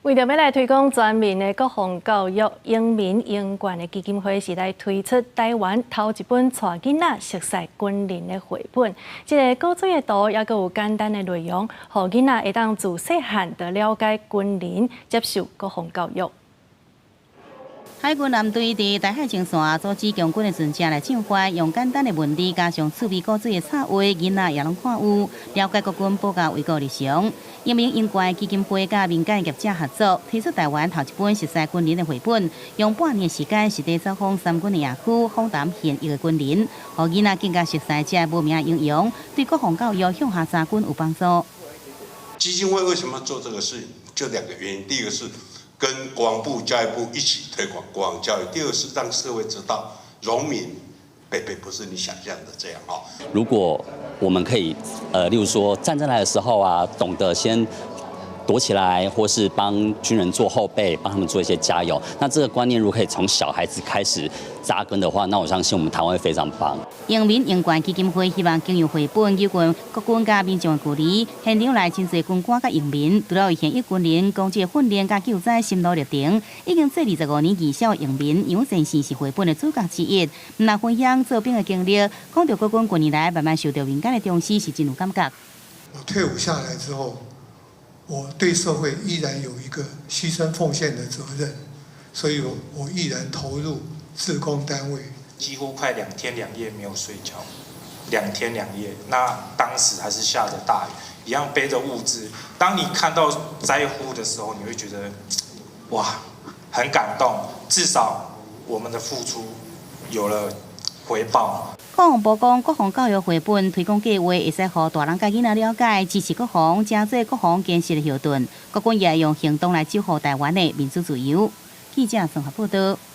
為著欲來推廣全民的國防教育，榮民榮冠的基金會是來推出台灣頭一本帶囡仔熟似軍人的繪本。這个古錐的圖，猶閣有簡單的內容，予囡仔會當自細漢就了解軍人，接受國防教育。海軍艦隊佇台海前線組織共軍的船隻來進發，用簡單的文字加上趣味古錐的插畫，囡仔也攏看有，了解國軍保家衛國日常。榮民榮冠基金會佮民間業者合作，推出台灣頭一本熟似軍人的繪本，用半年時間實地走訪三軍的營區，訪談現役的軍人，予囡仔更加熟似這無名英雄，對國防教育向下扎根有幫助。基金會為什麼做這個事？就兩個原因，第一個是跟國防部、教育部一起推廣國防教育。第二是讓社會知道，榮民伯伯不是你想象的這樣哦。如果我們可以，例如說戰爭來的時候啊，懂得先躲起來，或是幫軍人做後備，幫他們做一些加油。那這個觀念如果可以從小孩子開始扎根的話，那我相信我們台灣會非常棒。榮民榮冠基金會希望經由繪本有關國軍佮民眾的距離，現場來真濟軍官佮榮民，除了為現役軍人講解訓練佮救災心路歷程，已經做25年義消的榮民楊先生是繪本的主角之一。毋但分享做兵的經歷，講著國軍近年來慢慢受到民間的重視，是真有感覺。我退伍下來之後，我對社會依然有一個犧牲奉獻的責任，所以我毅然投入志工單位。幾乎快2天2夜沒有睡覺，兩天兩夜。那當時還是下着大雨，一樣背着物資。當你看到災戶的時候，你會覺得，哇，很感動。至少我們的付出有了回報。國防部講，國防教育繪本推廣計劃會使予大人佮囡仔了解，支持國防，誠做國防堅實的後盾。國軍也用行動來守護台灣的民主自由。記者綜合報道。